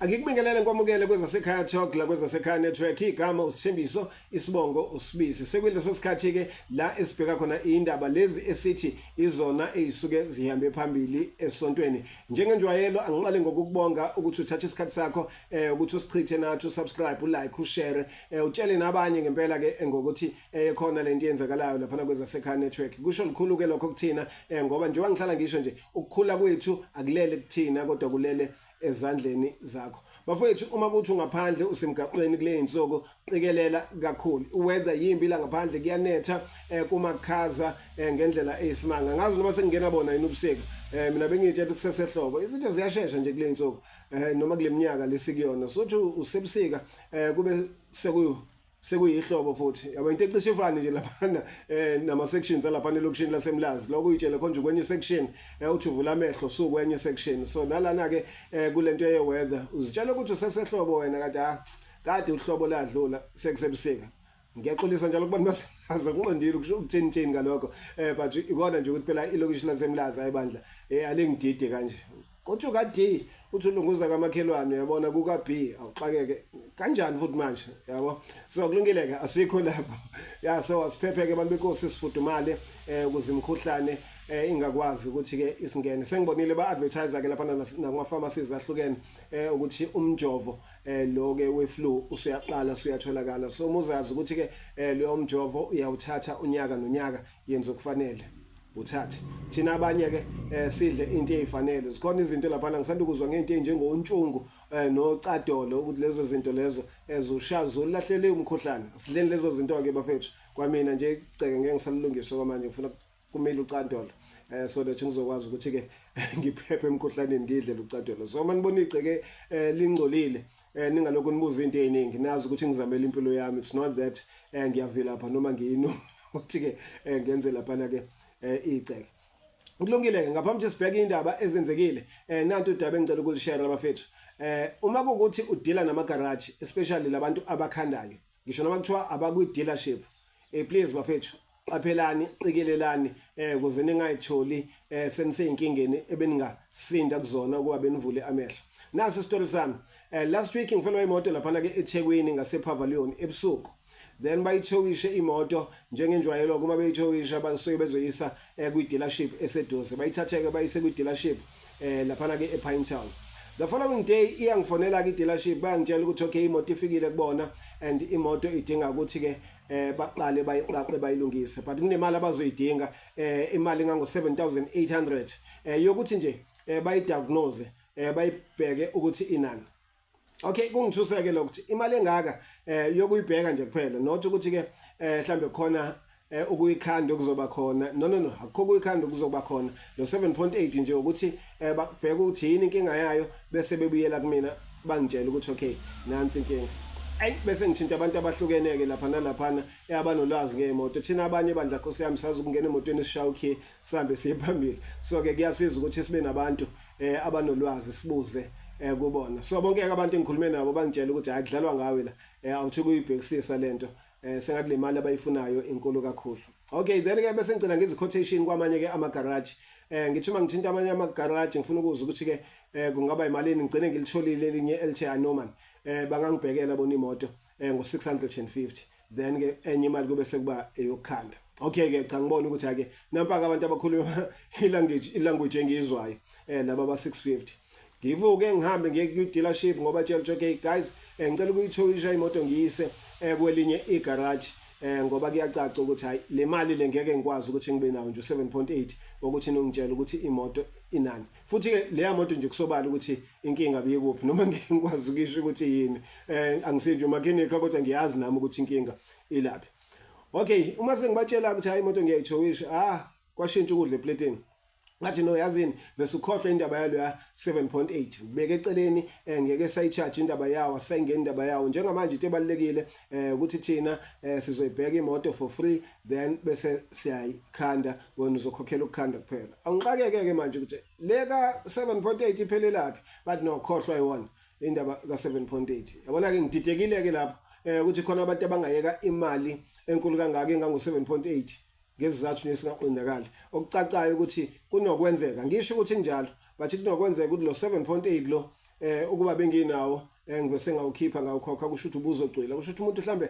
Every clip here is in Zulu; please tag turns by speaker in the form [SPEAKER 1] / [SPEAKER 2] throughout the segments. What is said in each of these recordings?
[SPEAKER 1] Angikubingelele nkwamukele kwezasekhaya Talk la kwezasekhaya Network. Igama uSithembiso, isibongo uSibisi. Sekuyileso sikhathi ke la esibheka khona indaba lezi esithi izona ezisuke zihambe phambili esontweni. Njengenjwayelo angiqale ngokukubonga ukuthi uthathe isikhathi sakho ukuthi usichithe nathi, usubscribe, ulike, ushare, utshele nabanye ngempela ke ngokuthi khona lento yenzakalayo lapha kwezasekhaya Network. Kusho likhulu ke lokho kuthina ngoba njengoba ngihlala ngisho nje, ukukhula kwethu akulele kuthina kodwa kulele ezandleni zakho. Bafowethu, uma kuthi ungaphandle, usemgaqweni kule insuku, qikelela kakhulu. Weather yimbi la ngaphandle, kuyanetha, kumakhaza ngendlela eyisimanga. Ngazi noma sengingena bona yini ubusika. Mina bengiyitshela kusesehlobo. Izinto ziyashesha nje kule insuku noma kule minyaka lesikuyona. Sothi usebusika kube sekuyihlobo futhi, yabo, into ecishe ifane nje laphana nama sections alaphana elokishini laseMlazi. Lokho uyitshele khonje kwenye section, uthi uvula amehlo sukwenye section. So nalana ke kulento ye weather, uzitshela ukuthi usesehlobo wena, kade ha kade uhlobo ladlula, sekusebusika. Ngiyaxolisa njalo kubantu baseMlazi, kunqondile ukusho ukuthini ngalokho, but ikona nje ukuthi phela ilokishi laseMlazi, ayibandla, alingidide kanje. Kodwa ka D uthi ulunguza kamakhelwane, uyabona, kuka B awuxakeke kanjani futhi manje, yabo. So kulungile ke, asikho lapho ya. So asiphepheke, abantu benkosi, sifudumale ukuze imikhuhlane ingakwazi ukuthi ke isingene. Sengibonile ba advertise ke lapha nakuma pharmacies ahlukene ukuthi umjovo lo ke we flu usuyaqala, usuyatholakala. So muzazi ukuthi ke leyo mjovo uyawuthatha unyaka nonyaka, yenza okufanele, uthathe. Thina abanye ke sidle into ezifanele. Zikhona izinto lapha, ngisanda ukuzwa ngento enjengontshungu nocadolo, ukuthi lezo zinto lezo ezushaza ulahlele umkhuhlane. Sidleni lezo zinto ke, bafethu. Kwamina nje igceke ngeke ngisalungiswa kwamanje, ngifuna kumele ucadolo so that ngizokwazi ukuthi ke ngiphephe emkhuhlaneni, ngidle lucadolo. So uma nibona igceke lingcolile, ningalokhu nibuza into eziningi, nazi ukuthi ngizamela impilo yami. It's not that ngiyavilapha noma ngiyino ukuthi ke ngenze lapha ke igceke. Kulungile ke, ngaphambi ukuthi sibheke indaba ezenzekile, nantu udaba engicela ukulishare, labafethu. Uma kuukuthi udila nama garage, especially labantu abakhandayo, ngisho noma kuthiwa abakwi dealership, please bafethu, qaphelani, qikelelani ukuze ningayitholi seniseyinkingeni ebeningasinda kuzona kuba benivule amehlo. Nasi isitori sami. Last week ngifelwa imoto lapha ke eThekwini ngase Pavilion ebusuku. Then bayithowishe imoto njengenjwayelo. Kuma beyithowisha, basuke bezoyisa kwi dealership eseduze. Bayithatheke bayise kwi dealership laphana ke ePinetown. The following day iyangifonela ke dealership, bayangitshela ukuthi okay, imoto ifikile kubona and imoto idinga ukuthi ke baqale bayiqaqe, bayilungise, but kunemali abazoyidinga, imali ngango 7800 yokuthi nje bayidiagnose, bayibheke ukuthi inani. Okay, kungithuseke lokho, imali engaka yokuyibheka nje kuphela, not ukuthi ke mhlambe khona ukuyikhanda okuzoba khona. No, no, no, akukho ukuyikhanda okuzoba khona. Lo 7.8 nje ukuthi bakubheka ukuthi yini inkinga yayo, bese bebuyela kumina bangitshela ukuthi okay, nansi inkinga. Ayi, bese ngithinta abantu abahlukeneke lapha nalaphana abanolwazi ngemoto. Thina abanye bandla, Nkosi yami, sazi ukungena emotweni, sishaye ukhiye, sihambe siye phambili. So ke kuyasiza ukuthi sibe nabantu abanolwazi, sibuze kubona. So bonke abantu engikhulume nabo bangitshela ukuthi hayi, kudlalwa ngawe la, awuthi kuyibhekisisa lento, sengathi le mali abayifunayo inkulu kakhulu. Okay, then ke bese ngicela ngizi quotation kwamanye ke ama garage. Ngithi uma ngithinta amanye ama garage, ngifuna ukuzwa ukuthi ke kungaba imalini. Ngigcine ngilitholile elinye elithe anoman bangangibhekela bona imoto ngo 650, then ke enye imali kube sekuba eyokukhanda. Okay ke, cha, ngibona ukuthi ake nampa ke abantu abakhuluma ilanguage engiyizwayo, laba ba 650. Ngivuke ngihambe ngiye ku dealership, ngoba tshela ukuthi okay guys, ngicela ukuyithowisha imoto, ngiyise kwelinye igarage, ngoba kuyacaca ukuthi hayi, le mali le ngeke ngikwazi ukuthi ngibe nayo nje 7.8 ukuthi nongitshela ukuthi imoto inani. Futhi ke leya moto nje kusobala ukuthi inkinga biyikuphi, noma ngeke ngikwazi ukisho ukuthi yini, angisinje umakhenikha, kodwa ngiyazi nami ukuthi inkinga ilaphi. Okay, uma sengibatshela ukuthi hayi, imoto ngiyayithowisha, ah, kwashintsha ukudla epletini. Ngathi no, yazini, bese ukhohlwa indaba yalo ya 7.8, ubeke eceleni, ngeke sayicharge indaba yawo, asayingena indaba yawo njengamanje. Into ebalekile ukuthi thina sizoyibheka imoto for free, then bese siyayikhanda, wena uzokhokhela ukukhanda kuphela. Awungixakeke ke manje ukuthi le ka 7.8 iphelelaphi. But no, khohlwa iwona indaba ka 7.8. Yabona ke, ngididekile ke lapho ukuthi khona abantu abangayeka imali enkulu kangaka engango 7.8 ngezizathu nesingaqondakali. Okucacayo ukuthi kunokwenzeka, ngisho ukuthi kunjalo, but kunokwenzeka ukuthi lo 7.8 lo Ukuba benginawo ngivese ngawukhipha ngawukhokha, kusho ukuthi ubuzogcwila, kusho ukuthi umuntu mhlambe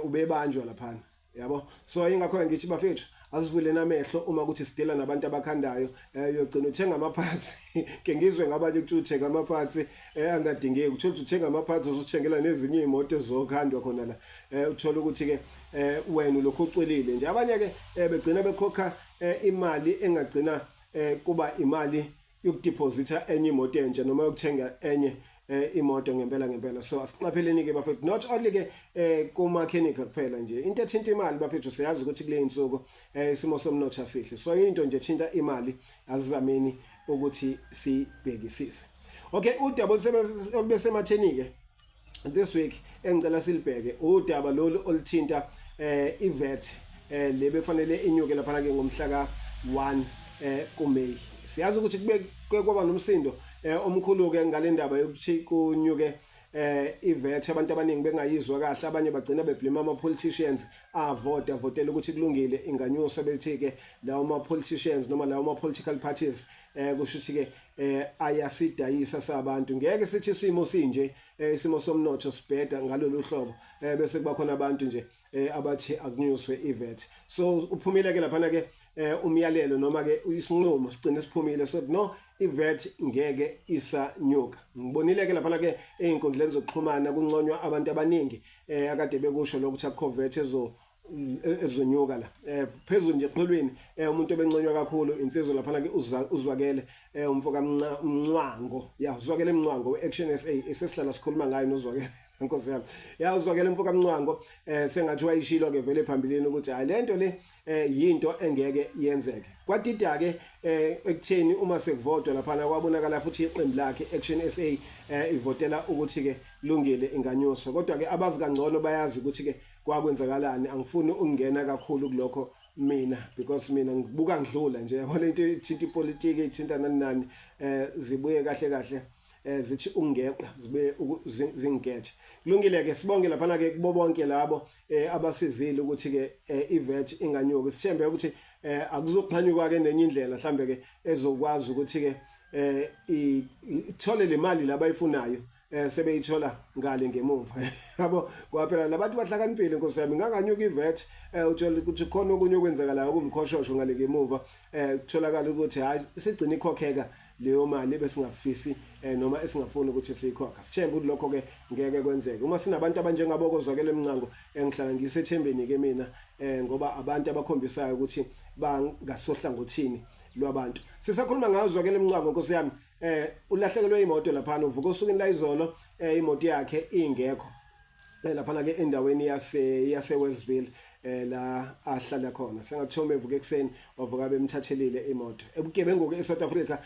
[SPEAKER 1] ubebanjwa laphana, yabo. So ingakho ngithi bafethu, asivule namehlo uma kuthi sidila nabantu abakhandayo. Uyogcina uthenga ama-parts, ke ngizwe ngabanye ukuthi uthenga ama-parts angadingeki, uthola ukuthi uthenga ama-parts uzuthengela nezinye iy'moto ezizokhandwa khona la. Uthola ukuthi-ke wena ulokhu ucwilile nje. Abanye-ke begcina bekhokha imali engagcina kuba imali yokudepositha enye imoto entsha noma yokuthenga enye imoto ngempela ngempela. So asiqapheleni ke bafethu, not only ke kuma-mechanic kuphela nje, into ethinta imali bafethu. Siyazi ukuthi kule insuku isimo somnotho asihle, so into nje ethinta imali asizameni ukuthi sibhekisise. Okay, udaba olubesematheni ke this week engicela silibheke, udaba lolu oluthinta iVAT le bekufanele inyuke lapha ke ngomhla ka1 kuMay. Siyazi ukuthi kube kwaba nomsindo omkhulu ke ngale ndaba yokuthi kunyuke iVAT, abantu abaningi bengayizwa kahle, abanye bagcina beblame ama politicians avota votela ukuthi kulungile inganyusa, bethi ke lawo ma politicians noma lawo ma political parties kusho ukuthi ke ayasidayisa sabantu. Ngeke sithi isimo sinje, isimo somnotho sibheda ngalolu hlobo, bese kuba khona abantu nje abathi akunyuswe iVAT. So uphumile ke laphana ke umyalelo noma ke isinqumo sigcine siphumile, so no, iVAT ngeke isanyuka. Ngibonile ke laphana ke einkundleni zokuxhumana kunconywa abantu abaningi akade bekusho lokuthi akukho VAT ezonyuka la. Phezulu nje eqholweni, umuntu obenconywa kakhulu insizwa laphana ke uzwakele umfo kaMncwango, ya, uzwakele Mncwango we-Action SA, esesihlala sikhuluma ngayo nozwakele, Nkosi yami, ya, uzwakele mfo kaMncwango, sengathi wayishilo ke vele phambilini ukuthi hayi, lento le yinto engeke yenzeke. Kwadida ke ekutheni uma sekuvotwa laphana, kwabonakala futhi iqembu lakhe Action SA ivotela ukuthi ke lungile, inganyuswa. Kodwa ke abazi kangcono bayazi ukuthi ke kwakwenzakalani. Angifuni ukungena kakhulu kulokho mina because mina ngibuka ngidlula nje, yabona, into ithinta ipolitiki, ithinta nani nani, zibuye kahle kahle zithi ungeqa zibe zingeje. Kulungile ke, sibonge lapha ke kubo bonke labo abasizile ukuthi ke iVAT inganyuki. Sithembe ukuthi akuzoqhanyukwa ke nenye indlela mhlambe ke ezokwazi ukuthi ke ithole le mali labayifunayo sebeyithola ngale ngemuva, yabo. Kwaphela labantu bahlakaniphile, Nkosi yami, nganganyuka iVAT, uthola ukuthi khona okunye okwenzakalayo kumkhoshosho ngale ngemuva, kutholakala ukuthi hayi, sigcina ikhokheka leyo mali besingafisi noma esingafuni ukuthi siyikhokha. Sithembe ukuthi lokho ke ngeke kwenzeke uma sinabantu abanjengabo kozwakele Mncango, engihlala ngisethembeni ke mina, ngoba abantu abakhombisayo ukuthi bangasohlangothini lwabantu. Sisakhuluma ngayo Zwakele Mncwango, Nkosi yami, ulahlekelwe imoto laphana, uvuka osukwini la izolo imoto yakhe ingekho laphana ke endaweni yase Westville la ahlala khona. Sengathiwa evuka ekseni wavuka bemthathelile imoto. Ebugebengu ke eSouth Africa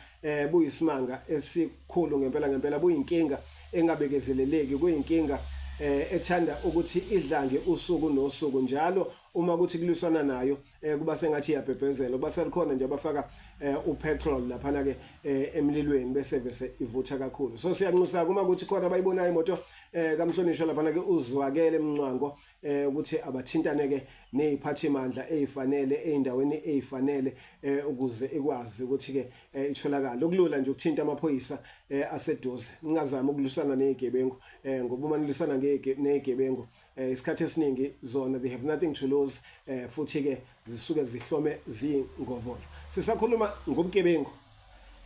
[SPEAKER 1] buyisimanga esikhulu ngempela ngempela, buyinkinga engabekezeleleki, kuyinkinga ethanda ukuthi idlange usuku nosuku njalo. Uma kuthi kulwisana nayo kuba sengathi iyabhebhezela, kuba selikhona nje abafaka upetrol laphana ke emlilweni bese bese ivutha kakhulu. So siyanxusa kuma ukuthi khona abayibonayo imoto kamhlonishwa laphana ke uzwakele Mncwango ukuthi abathintane ke neziphathimandla ezifanele eindaweni ezifanele ukuze ikwazi ukuthi ke itholakale. Okulula nje ukuthinta amaphoyisa aseduze, ningazami ukulwisana nezigebengu, ngoba uma nilisana nezigebengu, isikhathi esiningi zona they have nothing to lose, futhi ke zisuke zihlome zingovolo. Sisakhuluma ngobugebengu,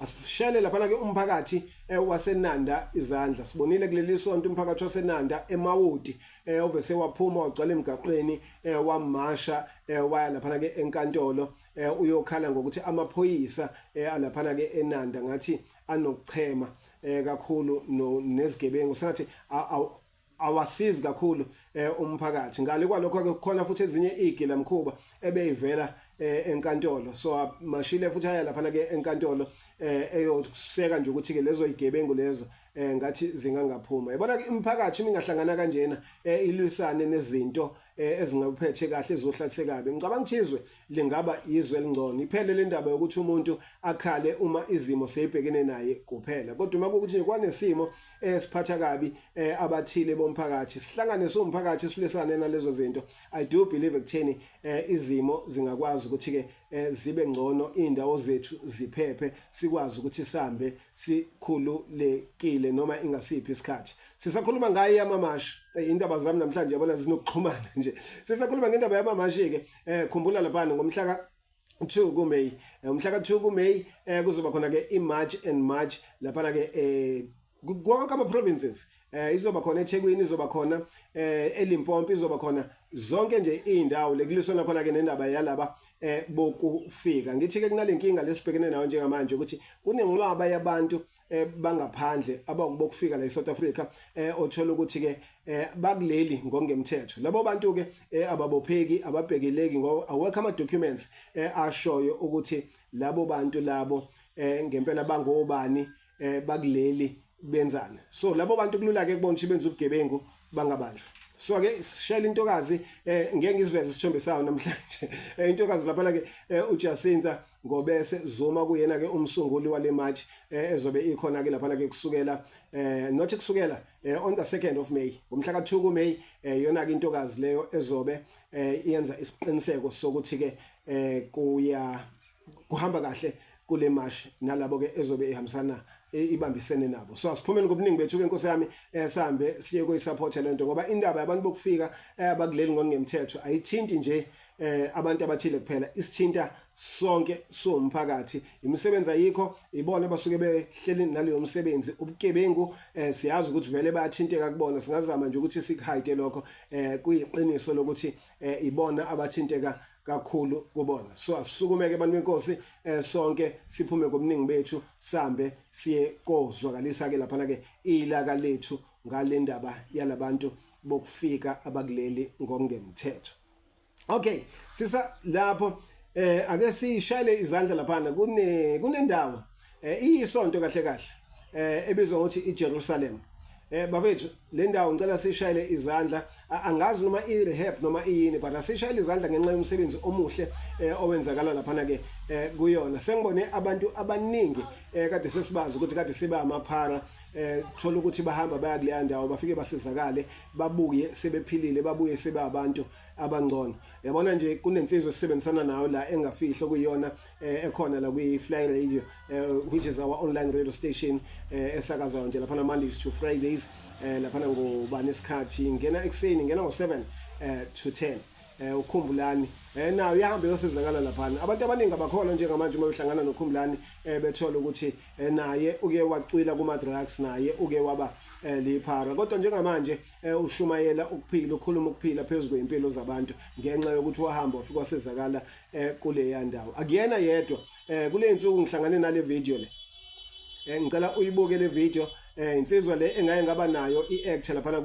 [SPEAKER 1] asishele lapha ke umphakathi waseNanda izandla. Sibonile kuleli sonto umphakathi waseNanda eMawoti ovese waphuma wagcwala emgaqweni, wamasha waya lapha ke enkantolo uyokhala ngokuthi amaphoyisa alaphana ke eNanda ngathi anokuchema kakhulu nezigebengu, sengathi awasizi kakhulu umphakathi. Ngale kwalokho ke kukhona futhi ezinye igila mkhuba ebeyivela enkantolo, so mashile futhi aya lapha ke enkantolo eyoseka nje ukuthi ke lezo igebengu lezo ngathi zingangaphuma. Yabona ke, umphakathi uma ingahlangana kanjena ilwisane nezinto ezingaphethe kahle ezohlalise kabi, ngicabanga ukuthi izwe lingaba izwe elingcono. Iphele le ndaba yokuthi umuntu akhale uma izimo seyibhekene naye kuphela, kodwa uma kukuthi kwanesimo esiphatha kabi abathile bomphakathi, sihlangane siwumphakathi. siwumphakathi silwisane nalezo zinto, I do believe ekutheni izimo zingakwazi ukuthi ke zibe ngcono, indawo zethu ziphephe, sikwazi ukuthi sihambe sikhululekile noma ingasiphi isikhathi. Sisakhuluma ngayo yamamashi, indaba zami namhlanje yabona zinokuxhumana nje. Sisakhuluma ngendaba yamamashi ke, khumbula lapha ngomhla ka 2 kuMay, umhla ka 2 kuMay kuzoba khona ke iMarch and March lapha ke konke ama provinces. Izoba khona eThekwini, izoba khona eLimpopo, izoba khona zonke nje indawo lekuliswana khona ke nendaba yalaba bokufika. Ngithi ke kunalenkinga lesibhekene nayo njengamanje ukuthi kunenqwaba yabantu bangaphandle abakubokufika la eSouth Africa, othola ukuthi ke bakuleli ngokungemthetho. Labo bantu ke ababopheki, ababhekeleki ngoba awekho ama documents ashoyo ukuthi labo bantu labo ngempela bangobani, bakuleli benzani. So labo bantu kulula ke kubona ukuthi benza ubugebengu bangabanjwa. So ke sishayela intokazi, ngeke ngiziveze isithombe sayo namhlanje, intokazi lapha ke uJacinta Ngobese Zuma, kuyena ke umsunguli wale march ezobe ikhona ke lapha ke kusukela, not kusukela, on the 2nd of May, ngomhla ka2 ku May. Yona ke intokazi leyo ezobe iyenza isiqiniseko sokuthi ke kuya kuhamba kahle kule march nalabo ke ezobe ihambisana, ibambisene nabo. So asiphumeni ngobuningi bethu ke, inkosi yami, sihambe siye kuyisupport lento, ngoba indaba yabantu bokufika abakuleli ngokungemthetho ayithinti nje abantu abathile kuphela, isithinta sonke siwumphakathi. Imisebenzi ayikho, ibona basuke behleli naleyo msebenzi. Ubugebengu, siyazi ukuthi vele bayathinteka kubona, singazama nje ukuthi sikuhide lokho, kuyiqiniso lokuthi ibona abathinteka kakhulu kubona. So asisukumeke abantu benkosi, sonke siphume ngobuningi bethu, sambe siye kozwakalisa ke lapha ke ilaka lethu ngale ndaba yalabantu bokufika abakuleli ngokungemthetho. Okay, sisa lapho, ake sishayele izandla laphana kunendawo iyisonto kahle kahle ebizwa ngokuthi iJerusalem. Bafethu, le ndawo ngicela sishayele izandla. Angazi noma i-rehab noma iyini, but asishayele izandla ngenxa yomsebenzi omuhle owenzakala laphana ke kuyona. Sengibone abantu abaningi kade sesibazi ukuthi kade siba amaphara, thola ukuthi bahamba baya kuleya ndawo, bafike basizakale, babuye sebephilile, babuye sebe abantu abangcono. Yabona nje kunensizwa esisebenzisana nayo la engafihlo kuyona, ekhona la kwi Fly Radio, which is our online radio station, esakazayo nje lapha Mondays to Fridays, lapha ngobani isikhathi, ngena ekseni, ngena ngo7 to 10. Ukhumbulani nayo uyahamba yosizakala lapha. Abantu abaningi abakhona njengamanje uma behlangana noKhumbulani, bethola ukuthi naye uke wacwila kuma drugs, naye uke waba liphara, kodwa njengamanje ushumayela ukuphila, ukhuluma ukuphila phezulu kwempilo zabantu ngenxa yokuthi wahamba wafika wasizakala kuleya ndawo. Akuyena yedwa. Kule insuku ngihlangane nale video le, ngicela uyibuke le video. Insizwa le engaye ngaba nayo i-actor lapha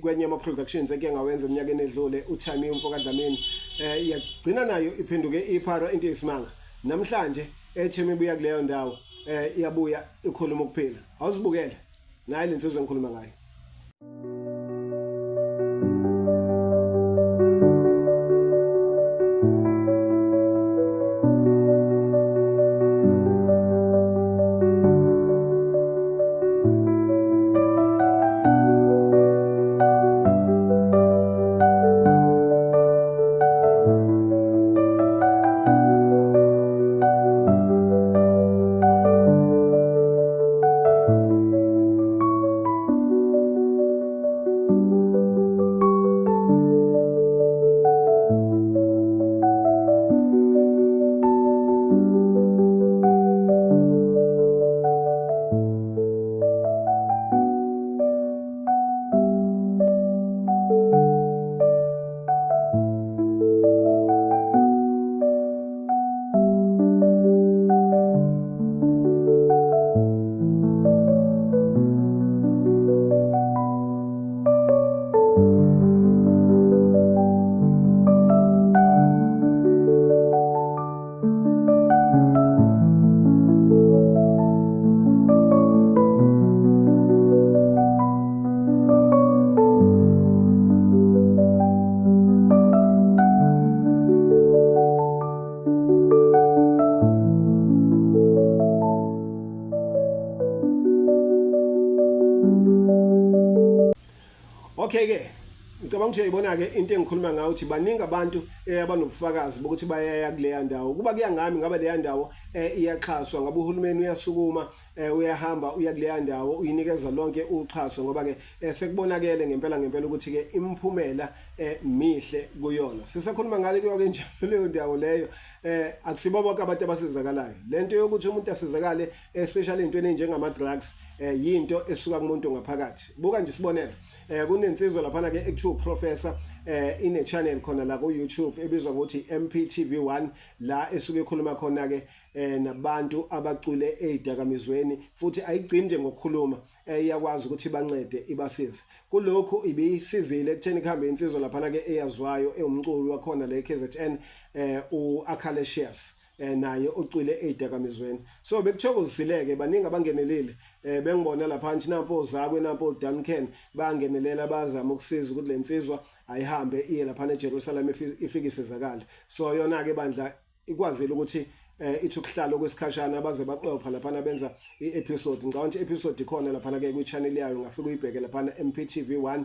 [SPEAKER 1] kwenye ama productions enke ngawenza eminyakeni edlule, uThami umfo kaDlamini, yagcina nayo iphenduke iphara, into eyisimanga. Namhlanje eThemi ibuya kuleyo ndawo, iyabuya ikhuluma ukuphila. Awuzibukele naye lensizwa engikhuluma ngayo. Okay ke, Ngicabanga ukuthi uyayibona ke into engikhuluma ngayo ukuthi baningi abantu eh, abanobufakazi bokuthi bayaya kuleya ndawo. Kuba kuya ngami ngabe leya ndawo eh, iyaxhaswa ngabe uhulumeni uyasukuma eh, uyahamba uya kuleya ndawo uyinikeza lonke uxhaso ngoba ke sekubonakele ngempela ngempela ukuthi ke imiphumela mihle kuyona. Sisakhuluma ngale kuyo ke njalo leyo ndawo leyo akusibo bonke abantu abasizakalayo. Lento yokuthi umuntu asizakale especially entweni enjengama drugs yinto esuka kumuntu ngaphakathi. Buka nje isibonelo kunensizwa laphana ke ekuthiwa uprofessor ine channel khona la ku YouTube ebizwa ngokuthi MPTV1 la esuke ekhuluma khona ke nabantu abacule ezidakamizweni futhi ayigcini nje ngokukhuluma iyakwazi ukuthi bancede ibasize kulokhu ibisizile ekutheni kuhambe insizwa laphana ke eyaziwayo ewumculi wakhona la eKZN uAkhalesius naye ocwile ezidakamizweni so bekuthokozileke baningi abangenelile bengibona lapha nje nampo zakwe nampo Duncan bangenelela bazama ukusiza ukuthi lensizwa ayihambe iye lapha eJerusalem ifike isizakale so yona ke bandla ikwazile ukuthi ithi ukuhlala okwesikhashana baze baqopha laphana benza i-episode ngicabanga ukuthi i-episode ikhona laphana ke kwi-channel yayo ngafika uyibheke laphana MPTV1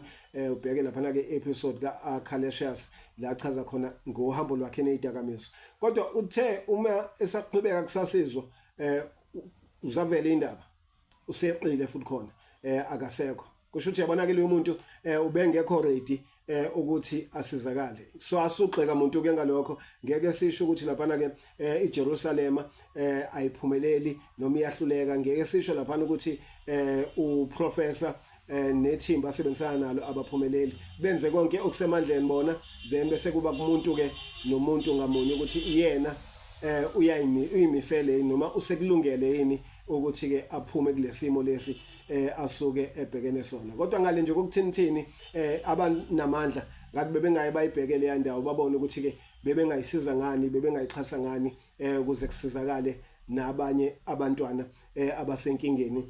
[SPEAKER 1] ubheke laphana ke i-episode ka-Kalesius la chaza khona ngohambo lwakhe nezidakamizwa kodwa uthe uma esaqhubeka kusasizwa uzavela indaba useqile futhi khona akasekho kusho ukuthi yabona ke lo muntu ubengekho ready ukuthi asizakale so asugxeka umuntu ke ngalokho ngeke sisho ukuthi laphana ke iJerusalema ayiphumeleli noma iyahluleka ngeke sisho laphana ukuthi uprofessor nethimba asebenzisana nalo abaphumeleli benze konke okusemandleni bona then bese kuba kumuntu ke nomuntu ngamunye ukuthi yena uyayimisele noma usekulungele yini ukuthi ke aphume kulesimo lesi asuke ebhekene sona kodwa ngale nje kokuthini abanamandla ngathi bebengaye bayibheke leya ndawo babone ukuthi ke bebengayisiza ngani bebengayixhasa ngani ukuze kusizakale nabanye abantwana abasenkingeni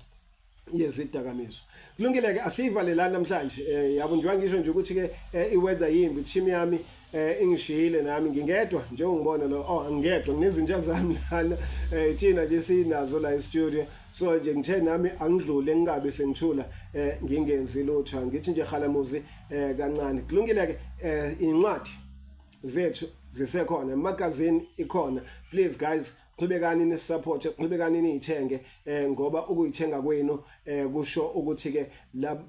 [SPEAKER 1] yezidakamizwa. Kulungile ke asivale la namhlanje. Yabo njengoba ngisho nje ukuthi ke iweather yimbi team yami ingishiyile nami ngingedwa njengongibona lo oh angingedwa nginezinja zami lana thina nje sinazo la e-studio so nje ngithe nami angidlule ngingabe sengithula ngingenzi lutho ngithi nje khalamuzi kancane. Kulungile ke incwadi zethu zisekhona magazine ikhona please guys qhubekani nisupport qhubekani niyithenge ngoba ukuyithenga kwenu kusho ukuthi ke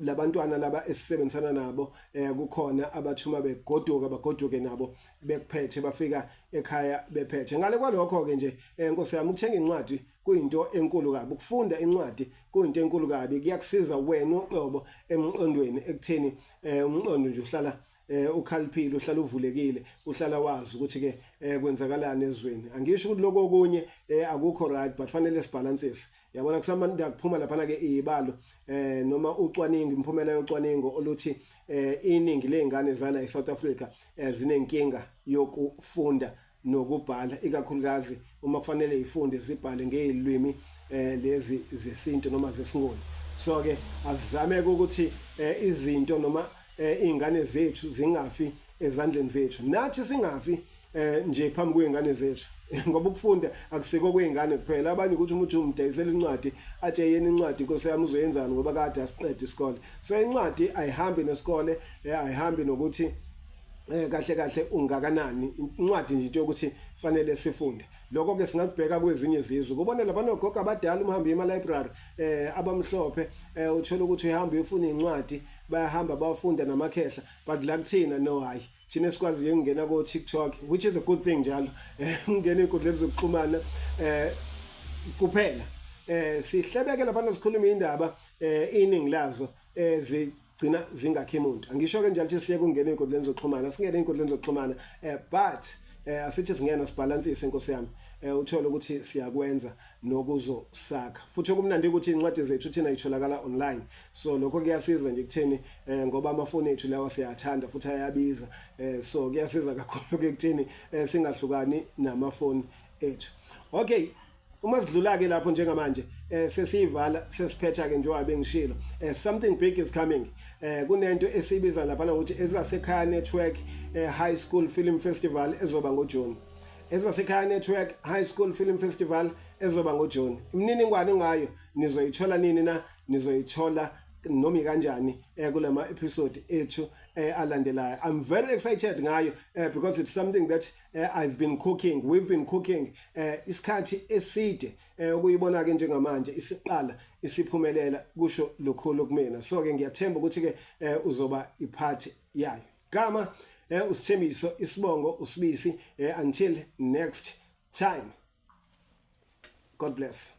[SPEAKER 1] labantwana laba esisebenzisana nabo kukhona abathuma begoduka bagoduke nabo bekuphethe bafika ekhaya bephethe ngale kwalokho ke nje Nkosi yami ukuthenga incwadi kuyinto enkulu kabi ukufunda incwadi kuyinto enkulu kabi kuyakusiza wena uqobo emqondweni ekutheni umqondo nje uhlala ukhaliphile uhlala uvulekile uhlala wazi ukuthi ke kwenzakalani ezweni angisho ukuthi lokho okunye akukho right but fanele sibalansise yabona kusamanda kuphuma lapha ke izibalo noma ucwaningo imphumela yocwaningo oluthi iningi lezingane zala eSouth Africa zinenkinga yokufunda nokubhala ikakhulukazi uma kufanele ifunde zibhale ngezilwimi lezi zesintu noma zesingoni so ke asizame ukuthi izinto noma izingane zethu zingafi ezandleni zethu nathi singafi nje phambi kwezingane zethu ngoba ukufunda akusiko kwezingane kuphela abanye ukuthi umuntu umdayisela incwadi athi yena incwadi inkosi yami uzoyenzani ngoba kade asiqede isikole so incwadi ayihambi nesikole ayihambi nokuthi kahle kahle ungakanani incwadi nje into yokuthi fanele sifunde lokho ke singakubheka kwezinye izizwe kubona lapha nogogo abadala umhambi ema library abamhlophe uthola ukuthi uyahamba uyofuna incwadi bayahamba bafunda namakhehla but la kuthina no hayi thina sikwazi ukungena ko TikTok which is a good thing njalo ungena ezinkundleni zokuxhumana kuphela sihlebeke lapha sikhuluma indaba iningi lazo zigcina zingakhi umuntu angisho ke njalo ukuthi siye kungena ezinkundleni zokuxhumana singene ezinkundleni zokuxhumana but asithi singena sibalansise inkosi yami uthola ukuthi siyakwenza nokuzosakha futhi okumnandi ukuthi incwadi zethu thina itholakala online so lokho kuyasiza nje kutheni ngoba amafoni ethu lawa siyathanda futhi ayabiza so kuyasiza kakhulu ke kutheni singahlukani namafoni ethu. Okay, uma sidlula ke lapho njengamanje sesiyivala sesiphetha ke njengoba bengishilo something big is coming. Kunento esibiza lapha ukuthi ezasekhaya network high school film festival ezoba ngoJune. Ezasekhaya network high school film festival ezoba ngoJune. Imininingwane ngayo nizoyithola nini na? Nizoyithola noma kanjani kulama episode ethu alandelayo. I'm very excited ngayo because it's something that I've been cooking, we've been cooking isikhathi eside. Ukuyibona ke njengamanje isiqala isiphumelela kusho lukhulu kumina. So ke ngiyathemba ukuthi ke uzoba ipart yayo. Gama uSithembiso, isibongo uSibisi. Until next time, God bless.